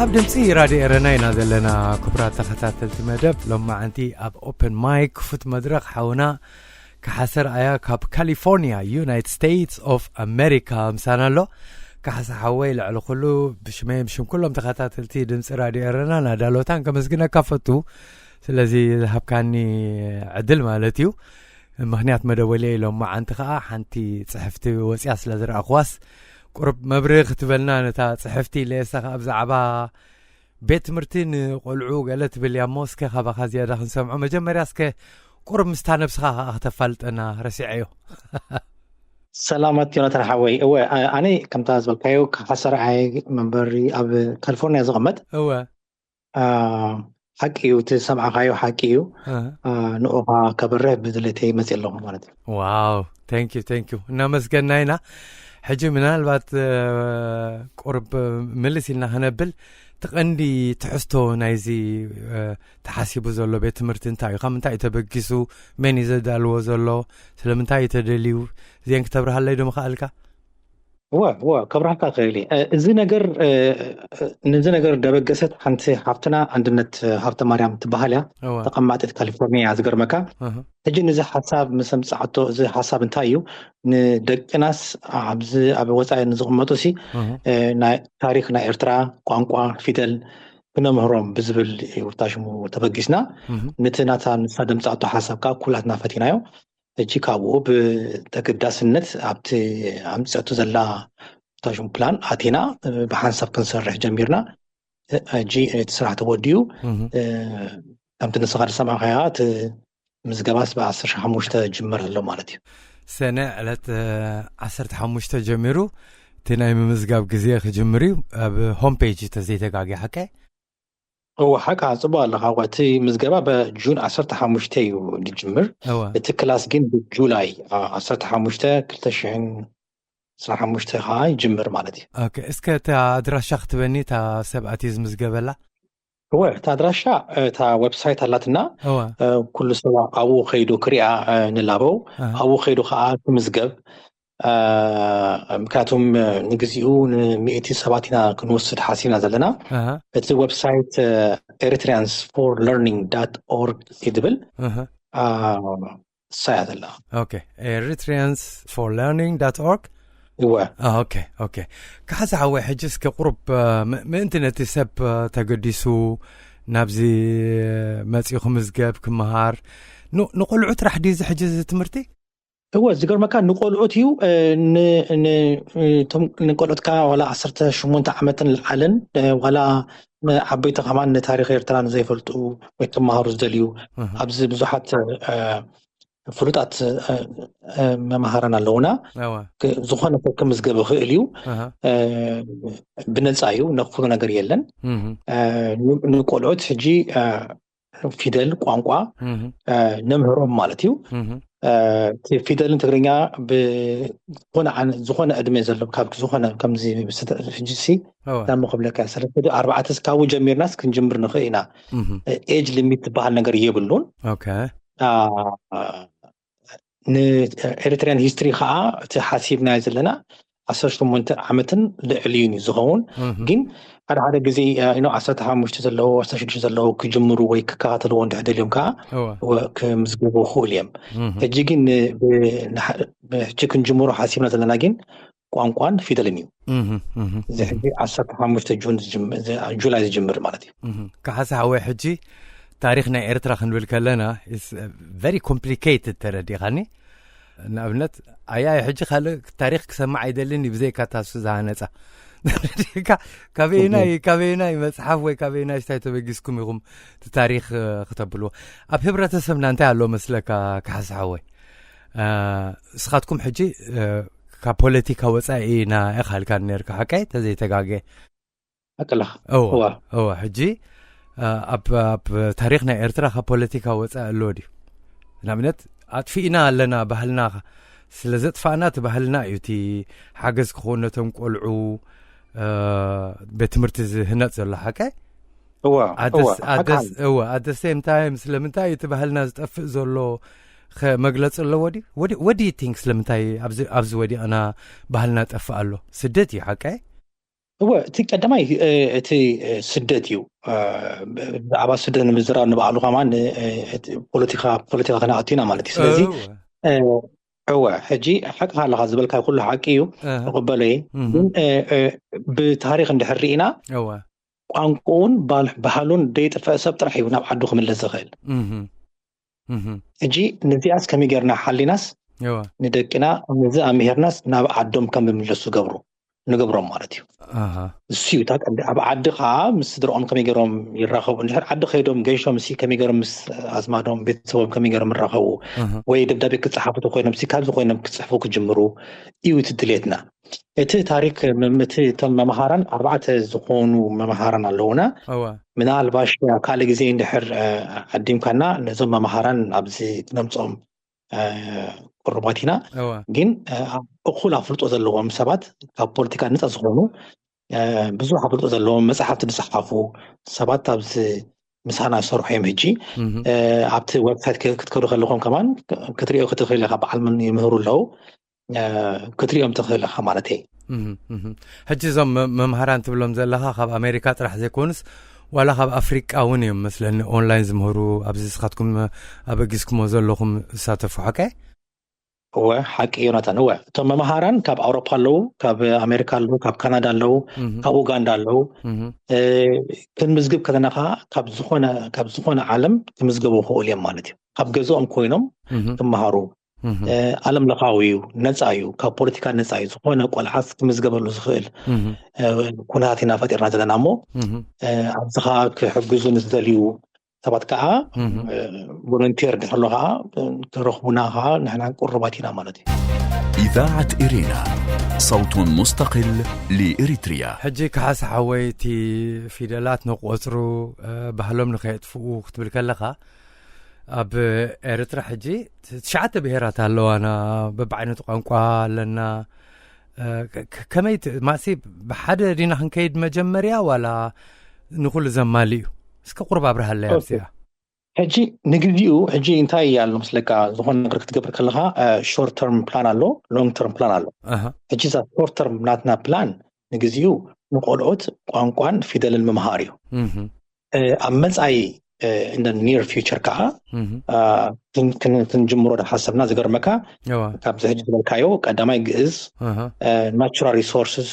ኣብ ድምፂ ራድዮ ኤረና ኢና ዘለና። ክቡራት ተኸታተልቲ መደብ፣ ሎማዓንቲ ኣብ ኦፕን ማይክ ክፉት መድረኽ ሓውና ካሓሰ ርኣያ ካብ ካሊፎርኒያ፣ ዩናይትድ ስቴትስ ኦፍ ኣሜሪካ፣ ምሳና ኣሎ። ካሓሰ ሓወይ፣ ልዕሊ ኩሉ ብሽመይ ብሽም ኩሎም ተኸታተልቲ ድምፂ ራድዮ ኤረና ናዳሎታን ከመስግነካ ፈቱ። ስለዚ ዝሃብካኒ ዕድል ማለት እዩ። ምኽንያት መደወልየ ኢሎም መዓንቲ ከኣ ሓንቲ ጽሕፍቲ ወጽያ ስለ ዝረኣኽዋስ፣ ቁሩብ መብርህ ክትበልና ነታ ጽሕፍቲ ኢለ እየ። እሳ ከኣ ብዛዕባ ቤት ትምህርቲ ንቆልዑ ገለ ትብል እያ እሞ፣ እስከ ካባኻ ዝያዳ ክንሰምዖ። መጀመርያ እስከ ቁሩብ ምስታ ነብስኻ ከኣ ክተፋልጠና ረሲዐዮ። ሰላማት ዮናታን ሓወይ። እወ፣ ኣ-፣ ኣነ ከምታ ዝበልካዮ፣ ካሓሰ ርኣይ መንበሪ ኣብ ካሊፎርኒያ ዝቕመጥ። እወ። አ፣ ሓቂ እዩ፣ እቲ ዝሰማዕካዮ ሓቂ እዩ። ኣሃ። አ፣ ንኡኻ ከብርህ ብድሌተይ መፅእ ኣለኹ ማለት እዩ። ዋው፣ thank you፣ thank you። እናመስገና ኢና። ሕጂ ምናልባት፣ እ፣ ቁርብ ምልስ ኢልና ክነብል፣ እቲ ቀንዲ ትሕዝቶ ናይዚ፣ እ፣ ተሓሲቡ ዘሎ ቤት ትምህርቲ እንታይ እዩ? ካብ ምንታይ እዩ ተበጊሱ? መን እዩ ዘዳልዎ ዘሎ? ስለምንታይ እዩ ተደልዩ? እዚአን ክተብርሃለይ ዶ ምኽኣልካ? እወ፣ እወ፣ ከብርሃልካ እኽእል እየ። እ፣ እዚ ነገር፣ እ፣ እ፣ ነዚ ነገር ደበገሰት ሓንቲ ሓፍትና፣ ኣንድነት ሃብተ ማርያም ትበሃል እያ። እወ። ተቐማጢት ካሊፎርኒያ እያ፣ ዝገርመካ። እህ። ሕጂ ነዚ ሓሳብ ምስ ኣምጻዕቶ፣ እዚ ሓሳብ እንታይ እዩ? ንደቅናስ ኣብዚ ኣብ ወጻኢ ንዝቕመጡ ሲ፣ እህ። እ፣ ናይ ታሪኽ ናይ ኤርትራ፣ ቋንቋ፣ ፊደል ክነምህሮም ብዝብል እዩ፣ እታ ሽሙ ተበጊስና። እህ። ነቲ ናታ ንሳ ደምጻቶ ሓሳብ ከኣ ኩላትና ፈቲናዮ። ሕጂ ካብኡ ብተገዳስነት ኣብቲ ኣምጺኣቶ ዘላ ፕላን ኣቲና፣ እ፣ ብሓንሳብ ክንሰርሕ ጀሚርና። እ፣ ሕጂ እቲ ስራሕ ተወዲኡ፣ እህ። እ፣ ከምቲ ንስኻ ዝሰማዕካያ፣ እቲ ምዝገባስ ብ ዓሰርተ ሓሙሽተ ጅመር ኣሎ ማለት እዩ። ሰነ ዕለት፣ እ፣ ዓሰርተ ሓሙሽተ ጀሚሩ እቲ ናይ ምምዝጋብ ግዜ ክጅምር እዩ። ኣብ ሆም ፔጅ ተዘይተጋጊ ሓቀ? እወ፣ ሓቃ፣ ጽቡቕ ኣለኻ። እወ፣ እቲ ምዝገባ በጁን ዓሰርተ ሓሙሽተ እዩ ዝጅምር። እወ። እቲ ክላስ ግን ብጁላይ፣ አ፣ ዓሰርተ ሓሙሽተ ክልተ ሽሕን ዕስራን ሓሙሽተ ኸኣ ይጅምር ማለት እዩ። ኦኬ፣ እስከ እታ ኣድራሻ ክትበኒ፣ እታ ሰብ ኣትዩ ዝምዝገበላ? እወ፣ እታ ኣድራሻ፣ እታ ዌብሳይት ኣላትና። እወ። እ፣ ኩሉ ሰብ ኣብኡ ከይዱ ክሪኣ፣ እ፣ ንላበው። ኣሃ። ኣብኡ ከይዱ ኸኣ ክምዝገብ። እ፣ ምክንያቱም፣ እ፣ ንግዚኡ ንሚእቲ ሰባት ኢና ክንወስድ ሓሲብና ዘለና። ኣሃ። እቲ ዌብሳይት፣ እ፣ ኤሪትሪያንስ ፎር ለርኒንግ ዳት ኦርግ እዩ ዝብል። ኣሃ። እ፣ እሳ እያ ዘላ። ኦኬ፣ ኤሪትሪያንስ ፎር ለርኒንግ ዳት ኦርግ። እወ። አ፣ ኦኬ፣ ኦኬ። ካሕሳ ሓወይ፣ ሕጂ እስከ ቁሩብ፣ እ፣ ም-፣ ምእንቲ ነቲ ሰብ፣ እ፣ ተገዲሱ ናብዚ መጺኡ ክምዝገብ፣ ክመሃር፣ ን-፣ ንቆልዑ ጥራሕ ድዩ እዚ ሕጂ እዚ ትምህርቲ? እወ፣ ዝገርመካ ንቆልዑት እዩ፣ እ፣ ን-፣ ን-፣ እቶም ንቆልዑት ከኣ ዋላ ዓሰርተ ሸሞንተ ዓመትን ለዓልን፣ እ፣ ዋላ ን-፣ ዓበይቲ ከማን ንታሪኽ ኤርትራ ንዘይፈልጡ ወይ ክመሃሩ ዝደልዩ፣ እህ። ኣብዚ ብዙሓት፣ እ፣ ፍሉጣት፣ እ፣ እ፣ መማህራን ኣለዉና። እወ። ክ-፣ ዝኾነ ሰብ ክምዝገብ ይኽእል እዩ። ኣሃ። እ፣ ብነጻ እዩ፣ ነኽፍሎ ነገር የለን። እህ። እ፣ ን-፣ ንቆልዑት ሕጂ፣ እ፣ ፊደል ቋንቋ፣ እህ። እ፣ ነምህሮም ማለት እዩ። እህ። እ፣ እቲ ፊደልን ትግርኛ ብዝኾነ ዓን-፣ ዝኾነ ዕድመ ዘሎ፣ ካብ ዝኾነ ከምዚ ስተ-፣ ሕጂ ሲ እወ። ዳሞ ክብለካ፣ ሰለስተ ዶ ኣርባዕተ እስካቡ ጀሚርናስ ክንጅምር ንኽእል ኢና። እህ። እ፣ ኤጅ ሊሚት ዝበሃል ነገር የብሉን። ኦኬ። አ፣ ንኤሪትሪያን ሂስትሪ ከዓ እቲ ሓሲብናዮ ዘለና ዓሰርተ ሸሞንተ ዓመትን ልዕሊኡን እዩ ዝኸውን። እህ። ግን ሓደ ሓደ ግዜ፣ እ፣ you know፣ ዓሰርተ ሓሙሽተ ዘለዉ፣ ዓሰርተ ሽዱሽተ ዘለዉ ክጅምሩ ወይ ክከታተልዎ እንድሕር ደልዮም ከዓ እወ። ወ-፣ ክምዝገቡ ይኽእሉ እዮም። እህ። ሕጂ ግን ብ-፣ ንሓ-፣ ብ-፣ ሕጂ ክንጅምሮ ሓሲብና ዘለና ግን ቋንቋን ፊደልን እዩ። እህ፣ እህ፣ እዚ እህ። ሕጂ ዓሰርተ ሓሙሽተ ጁን ዝጅም-፣ ዚ-፣ ጁላይ ዝጅምር ማለት እዩ። እህ። ካሕሳ ሓወይ፣ ሕጂ ታሪኽ ናይ ኤርትራ ክንብል ከለና is very complicated፣ ተረዲኻኒ። ንኣብነት፣ ኣያይ ሕጂ ካልእ ታሪኽ ክሰማዕ ኣይደልን እዩ ብዘይካ እታ እሱ ዝሃነጻ። ካበየናይ ካበየናይ መጽሓፍ ወይ ካበየናይ ስታይ ተበጊስኩም ኢኹም እቲ ታሪኽ ክተብልዎ? ኣብ ህብረተሰብና እንታይ ኣሎ መስለካ? ካሕሳ ሓወይ፣ እስኻትኩም ሕጂ ካብ ፖለቲካ ወፃኢ ኢና ኢኻ ኢልካ ነርካ፣ ሓቀይ ተዘይተጋገ? ኣቀላኻ እወ እወ። ሕጂ ኣብ ኣብ ታሪኽ ናይ ኤርትራ ካብ ፖለቲካ ወፃኢ ኣሎ ድዩ? ንኣብነት ኣጥፊእና ኣለና ባህልና፣ ስለ ዘጥፋእና እቲ ባህልና እዩ እቲ ሓገዝ ክኸውን ነቶም ቆልዑ ቤት ትምህርቲ ዝህነፅ ዘሎ፣ ሓቀ? እወ ኣደስ እወ ኣደስ እወ ኣደ ሴም ታይም ስለምንታይ እቲ ባህልና ዝጠፍእ ዘሎ መግለፂ ኣለዎ ድዩ? ወዲ ወዲ ቲንክ ስለምንታይ ኣብዚ ወዲቕና ባህልና ጠፍእ ኣሎ? ስደት እዩ፣ ሓቀ? እወ እቲ ቀዳማይ እቲ ስደት እዩ። ብዛዕባ ስደት ንምዝራብ ንባዕሉ ከማን ፖለቲካ ፖለቲካ ክነኣቱ ኢና ማለት እዩ። ስለዚ እወ ሕጂ ሓቂ ኣለካ ዝበልካ ኩሉ ሓቂ እዩ፣ እቕበሎ እየ። ግን ብታሪክ እንድሕር ርኢና ቋንቁኡን ባህሉን ደይጥፈእ ሰብ ጥራሕ እዩ ናብ ዓዱ ክምለስ ዝኽእል። ሕጂ ነዚኣስ ከመይ ጌርና ሓሊናስ ንደቅና ነዚ ኣምሄርናስ ናብ ዓዶም ከም ዝምለሱ ገብሩ ንገብሮም ማለት እዩ። እሱ እዩ እታ ቀንዲ። ኣብ ዓዲ ከዓ ምስ ስድራኦም ከመይ ገይሮም ይራኸቡ፣ እንድሕር ዓዲ ከይዶም ገይሾም ሲ ከመይ ገይሮም ምስ ኣዝማዶም ቤተሰቦም ከመይ ገይሮም ይራኸቡ፣ ወይ ደብዳቤ ክፀሓፉ ተኮይኖም ሲ ካብዚ ኮይኖም ክፅሕፉ ክጅምሩ እዩ እቲ ድሌትና። እቲ ታሪክ እቲ እቶም መምሃራን ኣርባዕተ ዝኾኑ መምሃራን ኣለውና። ምናልባሽ ካልእ ግዜ እንድሕር ዓዲምካና ነዞም መምሃራን ኣብዚ ክነምፅኦም ቅሩባት ኢና። ግን እኩል ኣፍልጦ ዘለዎም ሰባት ካብ ፖለቲካ ነፃ ዝኾኑ ብዙሕ ኣፍልጦ ዘለዎም መፅሓፍቲ ዝፀሓፉ ሰባት ኣብዚ ምሳና ዝሰርሑ እዮም። ሕጂ ኣብቲ ዌብሳይት ክትከዱ ከለኹም ከማን ክትሪኦ ክትኽእል ኢኻ። በዓል ምን ይምህሩ ኣለዉ ክትሪኦም ትኽእል ኢኻ ማለት እየ። ሕጂ እዞም መምሃራን ትብሎም ዘለኻ ካብ ኣሜሪካ ጥራሕ ዘይኮኑስ ዋላ ካብ ኣፍሪቃ እውን እዮም መስለኒ ኦንላይን ዝምህሩ። ኣብዚ ንስኻትኩም ኣበጊስኩሞ ዘለኹም ዝሳተፉ ሓቀ? እወ ሓቂ ዮናታን። እወ እቶም መምሃራን ካብ ኣውሮፓ ኣለዉ፣ ካብ ኣሜሪካ ኣለዉ፣ ካብ ካናዳ ኣለዉ፣ ካብ ኡጋንዳ ኣለዉ። ክንምዝግብ ከለና ከዓ ካብ ዝኾነ ካብ ዝኾነ ዓለም ክምዝገቡ ክኽእሉ እዮም ማለት እዩ። ካብ ገዝኦም ኮይኖም ክመሃሩ። ዓለም ለኻዊ እዩ፣ ነፃ እዩ፣ ካብ ፖለቲካ ነፃ እዩ። ዝኾነ ቆልዓስ ክምዝገበሉ ዝኽእል ኩነታት ኢና ፈጢርና ዘለና እሞ ኣብዚ ከዓ ክሕግዙ ንዝደልዩ ሰባት ከዓ ቮለንቲር ድሕሎ ከዓ ክረኽቡና ከዓ ንሕና ቅሩባት ኢና ማለት እዩ። إذاعة إرينا، صوت مستقل لإريتريا. ሕጂ ካሓሳ ሓወይ እቲ ፊደላት ንቆፅሩ ባህሎም ንኸየጥፍኡ ክትብል ከለኻ ኣብ ኤርትራ ሕጂ ትሽዓተ ብሄራት ኣለዋና፣ በብዓይነቱ ቋንቋ ኣለና። ከመይ ማሲ ብሓደ ዲና ክንከይድ መጀመርያ ዋላ ንኹሉ ዘማሊ እዩ? እስከ ቁርብ ኣብርሃለይ ኣብዚኣ። ሕጂ ንግዜኡ ሕጂ እንታይ ኣሎ ምስለካ፣ ዝኾነ ነገር ክትገብር ከለኻ ሾርት ተርም ፕላን ኣሎ፣ ሎንግ ተርም ፕላን ኣሎ። ሕጂ እዛ ሾርት ተርም ናትና ፕላን ንግዜኡ ንቆልዑት ቋንቋን ፊደልን ምምሃር እዩ። ኣብ መጻኢ እንደ ኒር ፊውቸር ከዓ ክንጅምሮ ዳሓሰብና ዝገርመካ ካብዚ ሕጂ ዝበልካዮ ቀዳማይ ግእዝ ናቹራል ሪሶርስስ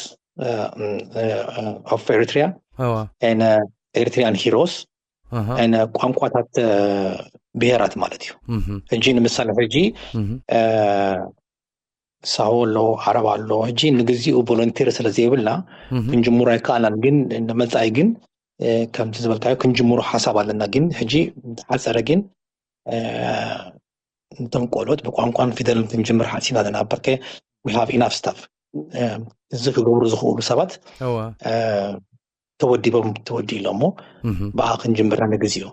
ኦፍ ኤሪትሪያ ኤሪትሪያን ሂሮስ ቋንቋታት ብሄራት ማለት እዩ። ሕጂ ንምሳሌ ሕጂ ሳሆ ኣሎ፣ ዓረብ ኣሎ። ሕጂ ንግዚኡ ቮለንቲር ስለ ዘይብልና ክንጅምሮ ኣይከኣልናን። ግን ንመጻኢ ግን ከምቲ ዝበልካዮ ክንጅምሮ ሓሳብ ኣለና። ግን ሕጂ ሓፀረ ግን እቶም ቆልዑት ብቋንቋን ፊደልን ክንጅምር ሓሲብና ኣለና። በርከ we have enough staff። እዚ ክገብሩ ዝኽእሉ ሰባት ተወዲቦም ተወዲኡ ኣሎ እሞ ብኣ ክንጅምር ንግዜኡ።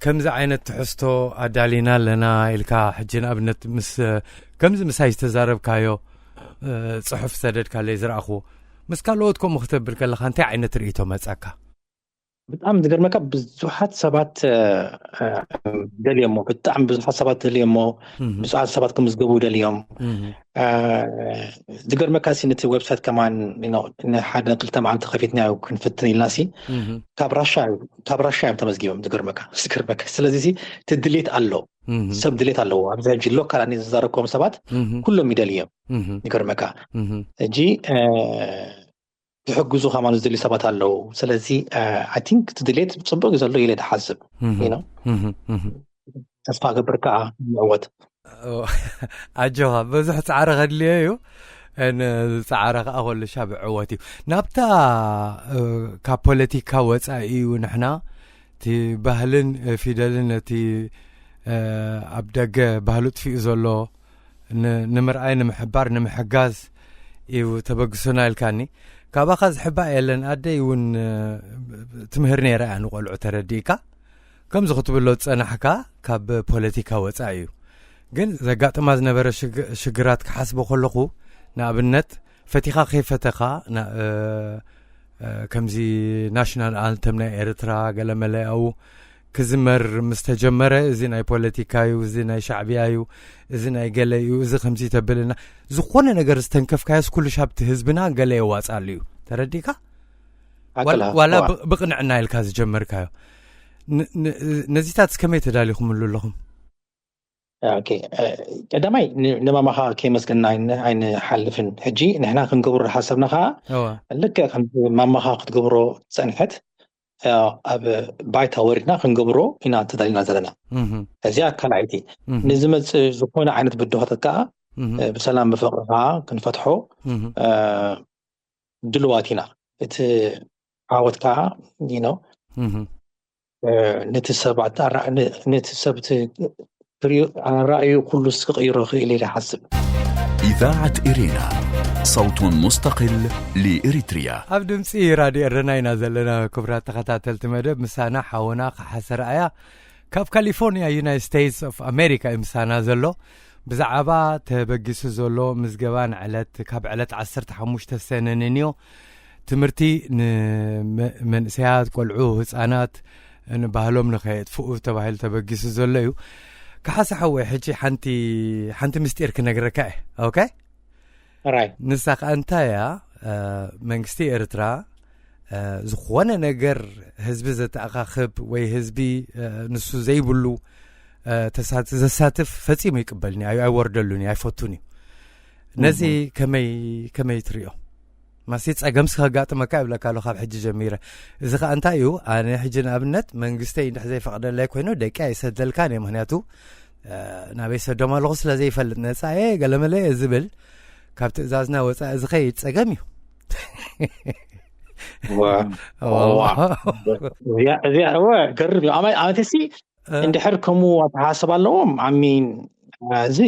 ከምዚ ዓይነት ትሕዝቶ ኣዳሊና ኣለና ኢልካ ሕጂ ንኣብነት ምስ ከምዚ ምሳይ ዝተዛረብካዮ ፅሑፍ ሰደድካለይ ዝረኣኽዎ ምስ ካልኦት ከምኡ ክተብል ከለኻ እንታይ ዓይነት ርእይቶ መፀካ? ብጣዕሚ ዝገርመካ ብዙሓት ሰባት ደልዮሞ፣ ብጣዕሚ ብዙሓት ሰባት ደልዮሞ፣ ብዙሓት ሰባት ክምዝገቡ ደልዮም። ዝገርመካ ሲ ነቲ ዌብሳይት ከማን ንሓደ ክልተ መዓልቲ ከፊትናዮ ክንፍትን ኢልና ሲ ካብ ራሻ እዮም ተመዝጊቦም። ዝገርመካ ዝገርመካ ስለዚ ሲ እቲ ድሌት ኣሎ፣ ሰብ ድሌት ኣለዎ። ኣብዚ ሕጂ ሎካል ኣነ ዝዛረብኮም ሰባት ኩሎም ይደልዮም። ዝገርመካ ሕጂ ክሕግዙ ከማን ዝደልዩ ሰባት ኣለዉ። ስለዚ ኣይ ቲንክ እቲ ድሌት ፅቡቅ እዩ ዘሎ ኢለ ድሓስብ። ተስፋ ገብር ከዓ ንዕወት። ኣጆኻ ብዙሕ ፃዕሪ ከድልዮ እዩ። ንፃዕረ ከዓ ኩሉ ሻብ ዕወት እዩ። ናብታ ካብ ፖለቲካ ወፃኢ እዩ። ንሕና እቲ ባህልን ፊደልን ነቲ ኣብ ደገ ባህሉ ጥፊኡ ዘሎ ንምርኣይ፣ ንምሕባር፣ ንምሕጋዝ እዩ ተበግሶና ኢልካኒ። ካባኻ ዝሕባእ የለን። ኣደይ እውን ትምህር ነይራ እያ ንቆልዑ፣ ተረዲእካ። ከምዚ ክትብሎ ዝጸናሕካ ካብ ፖለቲካ ወጻኢ እዩ። ግን ዘጋጥማ ዝነበረ ሽግ- ሽግራት ክሓስቦ ከለኹ፣ ንኣብነት፣ ፈቲኻ ከይፈተኻ ና- እ- እ- ከምዚ ናሽናል ኣንተም ናይ ኤርትራ ገለመለ ኣብኡ ክዝመር ምስ ተጀመረ፣ እዚ ናይ ፖለቲካ እዩ፣ እዚ ናይ ሻዕብያ እዩ፣ እዚ ናይ ገለ እዩ፣ እዚ ከምዚ ተብልና፣ ዝኾነ ነገር ዝተንከፍካዮስ ኩሉ ሻብቲ ህዝብና ገለ የዋጻሉ እዩ። ተረዲእካ? ሓቅላ፣ ዋላ እዋ። ብ- ብቕንዕና ኢልካ ዝጀመርካዮ። ን- ን- ነዚታት ከመይ ተዳሊኹምሉ ኣለኹም? ኦኬ፣ እ፣ ቀዳማይ ን- ንማማኻ ከየመስገንና ኣይን- ኣይንሓልፍን። ሕጂ ንሕና ክንገብሮ ሓሰብና ኸዓ እዋ። ልክዕ ከም ማማኻ ክትገብሮ ጸንሐት፣ እ፣ ኣብ ባይታ ወሪድና ክንገብሮ ኢና ተዳሊና ዘለና። እህ። እዚኣ ካልኣይቲ። እህ። ንዝመጽእ ዝኾነ ዓይነት ብድሆታት ከኣ፣ እህ። እ፣ ብሰላም ብፍቕሪ ከኣ ክንፈትሖ፣ እህ። እ፣ ድልዋት ኢና። እቲ ዓወት ከኣ፣ you know፣ እህ። እ፣ ነቲ ሰብ ኣታ-፣ ኣራ-፣ ን-፣ ነቲ ሰብ እቲ ትሪኦ ኣራእዩ ኩሉስ ክቕይሮ ይኽእል ኢለ ይሓስብ። إذاعة إرينا، صوت مستقل لإريتريا. ኣብ ድምፂ ራድዮ ኤረና ኢና ዘለና። ክቡራት ተኸታተልቲ መደብ፣ ምሳና ሓውና ከሓሰ ረኣያ ካብ ካሊፎርኒያ ዩናይትድ ስቴትስ ኦፍ ኣሜሪካ እዩ ምሳና ዘሎ። ብዛዕባ ተበጊሱ ዘሎ ምዝገባ ንዕለት ካብ ዕለት ዓሰርተ ሓሙሽተ ሰነ ንንዮ ትምህርቲ ንመንእሰያት፣ ቆልዑ፣ ህፃናት ንባህሎም ንኸየጥፍኡ ተባሂሉ ተበጊሱ ዘሎ እዩ። ከሓሰ ሓወይ፣ ሕጂ ሓንቲ ሓንቲ ምስጢር ክነግረካ እየ። ኦኬ? ራይ። ንሳ ከኣ እንታይ እያ? እ፣ መንግስቲ ኤርትራ፣ እ፣ ዝኾነ ነገር ህዝቢ ዘተኣኻኽብ ወይ ህዝቢ፣ እ፣ ንሱ ዘይብሉ፣ እ፣ ተሳት-፣ ዘሳትፍ ፈጺሙ ይቅበልኒ፣ ኣይ-፣ ኣይወርደሉን እዩ፣ ኣይፈቱን እዩ። ነዚ እህ። ከመይ፣ ከመይ ትሪኦ? ማሲ ጸገምስ ከጋጥመካ ይብለካ ኣሎ ካብ ሕጂ ጀሚረ። እዚ ከኣ እንታይ እዩ? ኣነ ሕጂ ንኣብነት መንግስተይ እንድሕ ዘይፈቕደለይ ኮይኑ ደቂ ኣይሰደልካን እየ። ምኽንያቱ፣ እ፣ ናበይ ሰዶም ኣለኹ ስለ ዘይፈልጥ፣ ነጻ እየ፣ ገለመለ እየ ዝብል፣ ካብ ትእዛዝና ወጻኢ ዝኸይድ ጸገም እዩ። ዋ። ዋ። ዋ። እዚኣ፣ እዚኣ፣ እወ፣ ገርም እዩ። ኣማይ-፣ ኣመተሲ እ። እንድሕር ከምኡ ኣተሓሳስባ ኣለዎም፣ ኣሚን፣ እዚ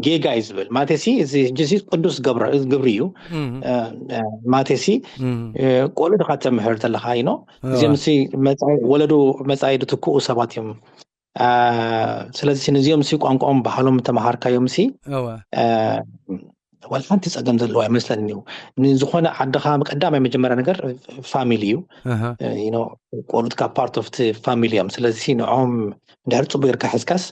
ጌጋ እዩ ዝብል። ማለትሲ፣ እዚ ሕጂ እዚ ቅዱስ ገብረ-፣ ግብሪ እዩ። እም። እ፣ እ፣ ማለትሲ፣ እም። እ፣ ቆልዑ ድኻ ተምህር ዘለኻ፣ you know? እዋ። እዚኦም ሲ መጻኢ፣ ወለዶ መጻኢ ድትክኡ ሰባት እዮም። እ፣ ስለዚ ሲ ነዚኦም ሲ ቋንቋኦም ባህሎም ተመሃርካዮም ሲ፣ እዋ። እ፣ ወላ ሓንቲ ጸገም ዘለዎ ኣይመስለኒ እዩ። ንዝኾነ ዓድኻ ቀዳማይ መጀመርያ ነገር ፋሚሊ እዩ። ኣሃ። እ፣ you know፣ ቆልዑትካ ፓርት ኦፍ ቲ ፋሚሊ እዮም። ስለዚ ንዕኦም እንድሕር ጽቡቅ ጌርካ ሒዝካስ፣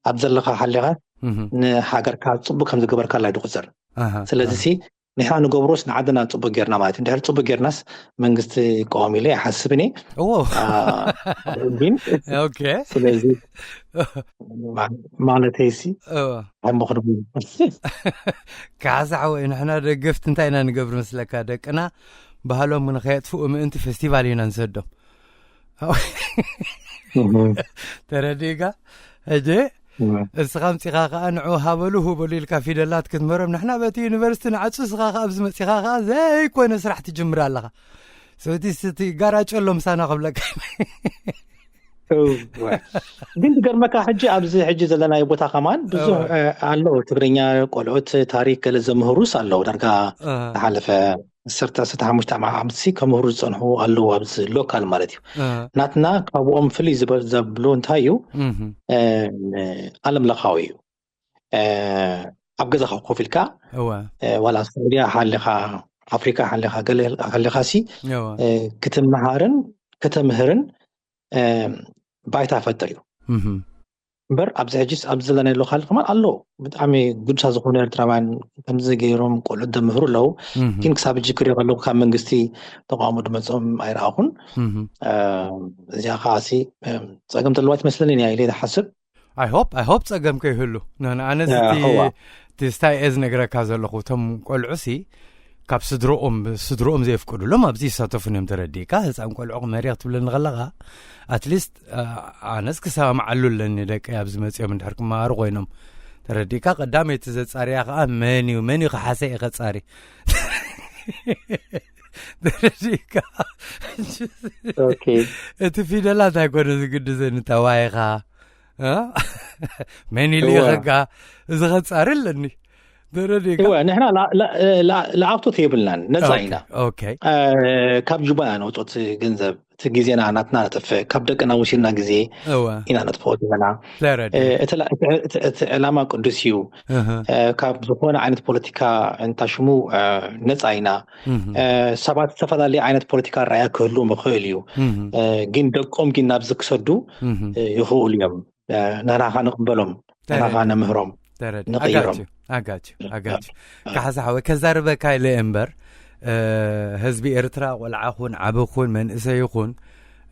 ኣብ ዘለኻ ሓሊኻ እህ። ንሃገርካ ጽቡቅ ከም ዝገበርካ ኣላ ድቁጽር። ኣሃ፣ ስለዚ ኣሃ። ሲ ንሕና ንገብሮስ ንዓድና ጽቡቅ ጌርና ማለት እዩ። እንድሕር ጽቡቅ ጌርናስ መንግስቲ ይቃወም ኢለ ይሓስብን እየ። እዎ። አ፣ ግን ኦኬ። ስለዚ ማ-፣ ማለተይ ሲ እዎ። ኣሞ ክንብል። ካሕሳ ሓወይ፣ ንሕና ደገፍቲ እንታይ ኢና ንገብር መስለካ? ደቅና ባህሎም ንኸየጥፍኡ ምእንቲ ፌስቲቫል ኢና ንሰዶም። እህ። ተረዲእካ? ሕጂ እህ። እስኻ ኣምጺኻ ከኣ ንዑ ሃበሉ ሁበሉ ኢልካ ፊደላት ክትምህሮም፣ ንሕና በቲ ዩኒቨርሲቲ ንዓጹ፣ እስኻ ከኣ ኣብዚ መጺኻ ከኣ ዘይኮነ ስራሕ ትጅምር ኣለኻ። ሰበቲ ስቲ ጋራጮ ኣሎ ምሳና ክብለካ። እወ። ግን ዝገርመካ ሕጂ ኣብዚ ሕጂ ዘለናዮ ቦታ ከማን ብዙሕ፣ እወ። እ፣ ኣለዉ ትግርኛ ቆልዑት ታሪክ ገለ ዘምህሩስ ኣለዉ። ዳርጋ እህ። ዝሓለፈ ዓሰርተ፣ ዓሰርተ ሓሙሽተ ዓመት ሲ ከምህሩ ዝጸንሑ ኣለዉ ኣብዚ ሎካል ማለት እዩ። እህ። ናትና ካብኦም ፍልይ ዝበ-፣ ዘብሎ እንታይ እዩ? እህ። እ፣ ዓለም ለኻዊ እዩ። እ፣ ኣብ ገዛኻ ኮፍ ኢልካ፣ እወ። እ፣ ዋላ ሳዑድያ ሓሊኻ፣ ኣፍሪካ ሓሊኻ፣ ገለ ሓሊኻ ሲ፣ እወ። እ፣ ክትመሃርን ከተምህርን፣ እ፣ ባይታ ፈጥር እዩ። እህ። እምበር ኣብዚ ሕጂስ ኣብዚ ዘለናዮ ሎካል ከማን ኣሎ። ብጣዕሚ ግዱሳት ዝኾኑ ኤርትራውያን ከምዚ ገይሮም ቆልዑት ዘምህሩ ኣለዉ። እህ። ግን ክሳብ ሕጂ ክሪኦ ከለኹ ካብ መንግስቲ ተቃውሞ ድመጾም ኣይረኣኹን። እህ። እ፣ እዚኣ ከኣ ሲ፣ እ፣ ጸገም ዘለዋ ትመስለኒ እያ ኢለ ዝሓስብ። I hope፣ I hope ጸገም ከይህሉ። ን-፣ ንኣነ ያ፣ እቲ፣ እዋ። እቲ ስታይ እየ ዝነግረካ ዘለኹ። እቶም ቆልዑሲ ካብ ስድሮኦም፣ ስድሮኦም ዘየፍቅዱሎም ኣብዚ ይሳተፉን እዮም፣ ተረዲእካ? ህፃን ቆልዑ ክመርያ ክትብለኒ ከለኻ፣ ኣትሊስት፣ አ-፣ ኣነስ ክሰማምዓሉ ኣለኒ፣ ደቀይ ኣብዚ መፂኦም እንድሕር ክመሃሩ ኮይኖም። ተረዲእካ? ቀዳመይቲ ዘጻርያ ከኣ መን እዩ፣ መን እዩ ከሓሰ እየ ከጻሪ። ተረዲእካ? ኦኬ። እቲ ፊደላት ኣይኮነ ዝግድሰኒ፣ ተዋይኻ፣ እ? መን ኢሉ እወ። ይኸጋ? እዚ ከጻሪ ኣለኒ። ተረዲእካ? እወ፣ ንሕና ላ- ላ- ላ- ላኣክቶት የብልናን፣ ነፃ ኦኬ፣ ኢና። ኦኬ። እ፣ ካብ ጁባ ኢና ነውፅኦ እቲ ገንዘብ፣ እቲ ግዜና ናትና ነጥፍእ፣ ካብ ደቅና ወሲድና ግዜ እወ። ኢና ነጥፍኦ ዘለና። እ፣ ተረዲእካ? እቲ ላ- እቲ- እቲ- እቲ ዕላማ ቅዱስ እዩ። እህ፣ እ፣ ካብ ዝኾነ ዓይነት ፖለቲካ እንታሽሙ፣ እ፣ ነፃ ኢና። እህ፣ እ፣ ሰባት ዝተፈላለየ ዓይነት ፖለቲካ ራእያ ክህሉ ምኽእል እዩ። እህ። እ፣ ግን ደቆም ግን ናብዚ ክሰዱ እህ። እ፣ ይኽእሉ እዮም። እ፣ ንሕና ኸ ንቕበሎም፣ ንሕና ኸ ተረዲእ። ነምህሮም፣ ተረዲእ። ንቕይሮም። ኣጋችሁ፣ ኣጋችሁ፣ ኣጋችሁ። ካሓሳ ሓወይ፣ ከዛርበካ ኢለ እምበር፣ እ፣ ህዝቢ ኤርትራ፣ ቆልዓ ኹን፣ ዓቢ ኹን፣ መንእሰይ ኹን፣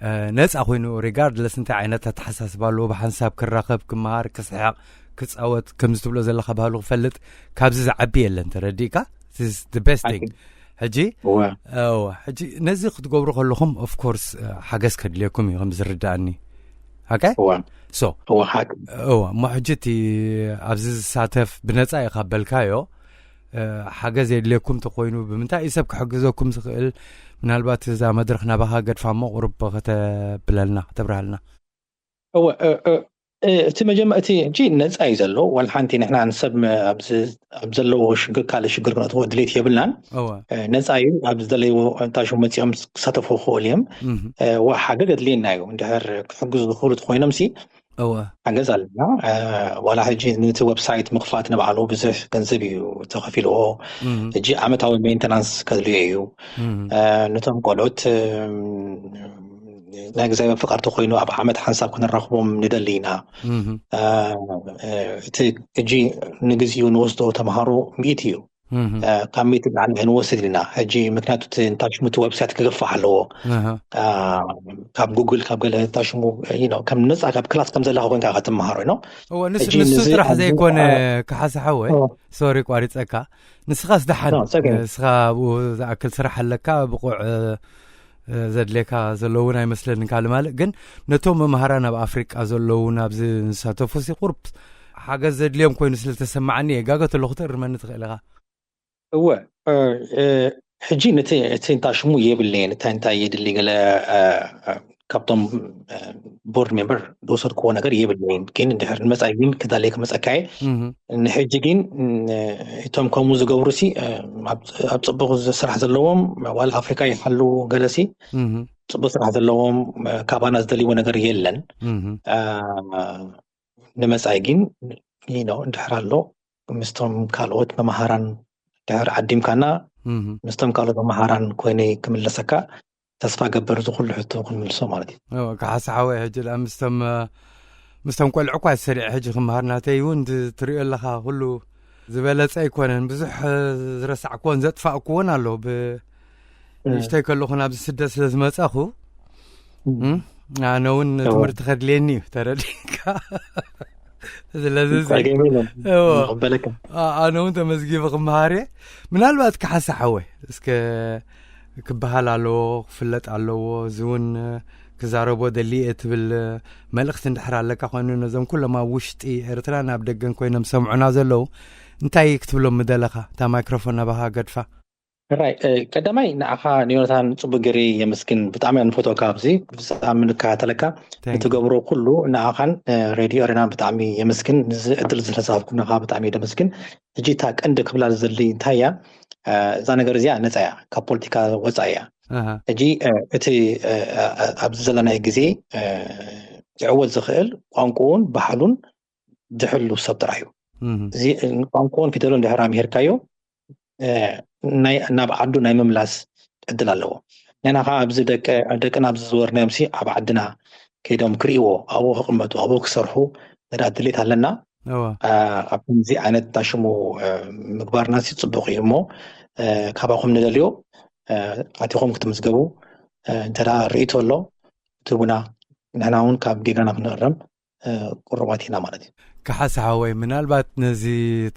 እ፣ ነጻ ኮይኑ፣ ሪጋርድለስ እንታይ ዓይነት ኣተሓሳስባ ኣለዎ፣ ብሓንሳብ ክራኸብ፣ ክመሃር፣ ክስሕቕ፣ ክጻወት፣ ከምዚ ትብሎ ዘለኻ ባህሉ ክፈልጥ፣ ካብዚ ዝዓቢ የለን። ተረዲእካ? This is the best thing። ሕጂ እወ። እወ፣ ሕጂ ነዚ ክትገብሩ ከለኹም፣ of course፣ እ፣ ሓገዝ ከድልየኩም እዩ፣ ከም ዝርዳእኒ። ኦኬ? እወ። So፣ እወ፣ ሓቂ። እወ፣ እሞ ሕጂ እቲ ኣብዚ ዝሳተፍ ብነጻ እዩ ካብ በልካዮ፣ እ፣ ሓገዝ የድልየኩም ተኾይኑ፣ ብምንታይ እዩ ሰብ ክሕግዘኩም ዝኽእል? ምናልባት እዛ መድረኽ ናባኻ ገድፋ እሞ ቁሩብ ከተብለልና፣ ከተብርሃልና። እወ፣ እ፣ እ፣ እ፣ እቲ መጀመ-፣ እቲ ሕጂ ነጻ እዩ ዘሎ። ዋላ ሓንቲ ንሕና ንሰብ መ-፣ ኣብዚ፣ ኣብ ዘለዎ ሽግር፣ ካልእ ሽግር ክነእትዎ ድሌት የብልናን። እወ። እ፣ ነጻ እዩ። ኣብ ዝደለይዎ እንታሹ መጺኦም ክሳተፉ ክኽእሉ እዮም። እህ። እ፣ ዋ ሓገዝ የድልየና እዩ። እንድሕር ክሕግዙ ዝኽእሉ ተኾይኖም ሲ እወ። ሓገዝ ኣለና። እ፣ ዋላ ሕጂ ነቲ ዌብሳይት ምኽፋት ንባዕሉ ብዙሕ ገንዘብ እዩ ተኸፊልዎ። እህ። ሕጂ ዓመታዊ ሜንተናንስ ከድልዮ እዩ። እህ። እ፣ ነቶም ቆልዑት፣ እ፣ ናይ እግዚኣብሔር ፍቃድ ተኾይኑ ኣብ ዓመት ሓንሳብ ክንራኽቦም ንደሊ ኢና። እህ። እ፣ እ፣ እቲ ሕጂ ንግዚኡ ንወስዶ ተምሃሮ ሚእቲ እዩ። እህ። እ፣ ካብ ሚእቲ ንላዕሊ ኣይንወስድ ኢና። ሕጂ ምክንያቱ እቲ እንታይ ሽሙ እቲ ዌብሳይት ክገፋሕ ኣለዎ። እህ። እ፣ ካብ ጉግል ካብ ገለ እንታይ ሽሙ፣ you know፣ ከም ነጻ ካብ ክላስ ከም ዘለኻ ኮንካ ኢኻ ትመሃሮ፣ you know። እወ፣ ንስ-፣ ሕጂ ንሱ ንዚ ጥራሕ ኣብዚ ዘይኮነ፣ እ፣ ካሓሳ ሓወይ፣ እ። ሶሪ ቋሪጸካ። ንስኻስ ደሓን፣ ኖ፣ it's okay። ንስኻ ኣብኡ ዝኣክል ስራሕ ኣለካ፣ ብቑዕ፣ እ፣ እ፣ ዘድልየካ ዘሎ እውን ኣይመስለንን። ካልእ ማልእ ግን ነቶም መምሃራን ኣብ ኣፍሪቃ ዘለዉ ናብዚ ዝሳተፉ ሲ ቁርብ ሓገዝ ዘድልዮም ኮይኑ ስለ ዝተሰማዓኒ እየ። ጋገ ተለኹ ተእርመኒ ትኽእል ኢኻ። እወ፣ እ፣ እ፣ ሕጂ ነቲ፣ እቲ እንታይ ሽሙ የብለይን፣ እንታይ እንታይ የድሊ ገለ፣ እ፣ እ፣ ካብቶም፣ እ፣ ቦርድ ሜምበር ዝወሰድክዎ ነገር የብለይን። ግን እንድሕር ንመጻኢ ግን ክዳለይ ክመጸካ እየ። እህ። ንሕጂ ግን፣ ን-፣ እቶም ከምኡ ዝገብሩ ሲ፣ እ፣ ኣብ፣ ኣብ ጽቡቕ ስራሕ ዘለዎም፣ ዋላ ኣፍሪካ ይሓሉ ገለ ሲ፣ እህ። ጽቡቕ ስራሕ ዘለዎም፣ እ፣ ካባና ዝደልይዎ ነገር የለን። እህ። እ፣ ንመጻኢ ግን፣ you know፣ እንድሕር ኣሎ፣ ምስቶም ካልኦት መምሃራን ድሕር ዓዲምካና፣ እህ። ምስቶም ካልኦት መምሃራን ኮይነ ክምለሰካ ተስፋ ገብር፣ እዚ ኩሉ ሕቶ ክንምልሶ ማለት እዩ። እወ፣ ካሓሳ ሓወይ፣ ሕጂ ደኣ ምስቶም፣ እ፣ ምስቶም ቆልዑ እኳ ሰሪዐ ሕጂ ክምሃር ናተይ እውን ት-፣ ትሪኦ ኣለኻ፣ ኩሉ ዝበለጸ ኣይኮነን። ብዙሕ፣ እ፣ ዝረሳዕክዎን ዘጥፋእክዎን ኣሎ። ብ-፣ እ። ንእሽተይ ከለኹ ናብዚ ስደት ስለ ዝመጻኹ፣ እም። እም፣ ኣነ እውን እወ። ትምህርቲ ከድልየኒ እዩ፣ ተረዲእካ? ስለዚ እዚ ጸገም የለን። እወ። ንቕበለካ። ኣ-፣ ኣነ እውን ተመዝጊበ ክመሃር እየ። ምናልባት ካሓሳ ሓወይ፣ እስከ ክበሃል ኣለዎ፣ ክፍለጥ ኣለዎ፣ እዚ እውን ክዛረቦ ደሊ እየ ትብል መልእኽቲ እንድሕር ኣለካ ኮይኑ፣ ነዞም ኩሎም ኣብ ውሽጢ ኤርትራን ኣብ ደገን ኮይኖም ሰምዑና ዘለዉ፣ እንታይ ክትብሎም ምደለኻ? እታ ማይክሮፎን ናባኻ ገድፋ። ራይ፣ እ፣ ቀዳማይ ንዓኻ ንዮናታን ጽቡቅ ገይረ የመስግን። ብጣዕሚ እየ ንፈትወካ፣ ኣብዚ ብጣዕሚ ንከታተለካ። Thank you። ንትገብሮ ኩሉ ንዓኻን፣ እ፣ ሬድዮ ኤረናን ብጣዕሚ የመስግን። ንዚ ዕድል ስለዝሃብኩናኻ ብጣዕሚ እየ ደመስግን። ሕጂ እታ ቀንዲ ክብላ ዝደሊ እንታይ እያ? እ፣ እዛ ነገር እዚኣ ነጻ እያ፣ ካብ ፖለቲካ ወጻኢ እያ። ኣሃ። ሕጂ፣ እ፣ እቲ፣ እ፣ እ፣ ኣብዚ ዘለናዮ ግዜ፣ እ፣ ክዕወት ዝኽእል ቋንቋኡን ባህሉን ዝሕሉ ሰብ ጥራሕ እዩ። እህ። እዚ ቋንቋኡን ፊደሉን ድሕር ኣምሂርካዮ፣ እ፣ ናይ፣ ናብ ዓዱ ናይ ምምላስ ዕድል ኣለዎ። ንሕና ኸዓ ኣብዚ ደቂ፣ ደቅና ኣብዚ ዝወርናዮም ሲ ኣብ ዓድና ከይዶም ክርእይዎ፣ ኣብኡ ክቕመጡ፣ ኣብኡ ክሰርሑ ዘርኢ ድሌት ኣለና። እወ። እ፣ ኣብ ከምዚ ዓይነት እንታይ ሽሙ፣ እ፣ ምግባርና ሲ ጽቡቕ እዩ እሞ፣ እ፣ ካባኹም ንደልዮ፣ እ፣ ኣቲኹም ክትምዝገቡ፣ እ፣ እንተ ደኣ ርእይቶ ኣሎ፣ ትህቡና፣ ንሕና እውን ካብ ጌጋና ክንእረም፣ እ፣ ቅሩባት ኢና ማለት እዩ። ካሓሳ ሓወይ፣ ምናልባት ነዚ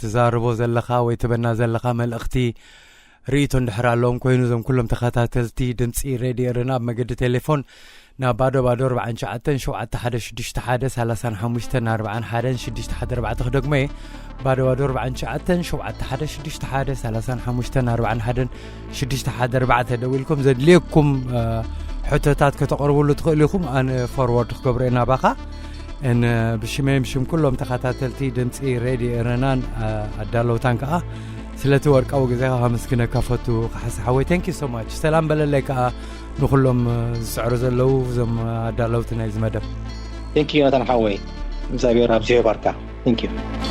ትዛረቦ ዘለኻ ወይ ትበና ዘለኻ መልእኽቲ ርእይቶ እንድሕር ኣለዎም ኮይኑ፣ እዞም ኩሎም ተኸታተልቲ ድምፂ ሬድዮ ኤረና ኣብ መገዲ ቴሌፎን ናብ ባዶ ባዶ ኣርባዕተ ትሽዓተ ሸውዓተ ሓደ ሽዱሽተ ሓደ ሰላሳ ሓሙሽተ ኣርባዓ ሓደ ሽዱሽተ ሓደ ኣርባዕተ ክደግሞ እየ። ባዶ ባዶ ኣርባዕተ ትሽዓተ ሸውዓተ ሓደ ሽዱሽተ ሓደ ሰላሳ ሓሙሽተ ኣርባዓ ሓደ ሽዱሽተ ሓደ ኣርባዕተ ደዊልኩም ዘድልየኩም ሕቶታት ከተቕርብሉ ትኽእሉ ኢኹም። ኣነ ፎርወርድ ክገብሮ እየ ናባኻ። እን ብሽመይ ብሽም ኩሎም ተኸታተልቲ ድምፂ ሬድዮ ኤረናን ኣዳለውታን ከዓ ስለቲ ወርቃዊ ግዜኻ ከመስግነካ ፈቱ። ካሕሳ ሓወይ፣ thank you so much። ሰላም በለለይ ከዓ ንኩሎም ዝስዕሩ ዘለዉ እዞም ኣዳለውቲ ናይዚ መደብ። Thank you ዮናታን ሓወይ፣ እግዚኣብሔር ኣብዚሑ ይባርካ። Thank you።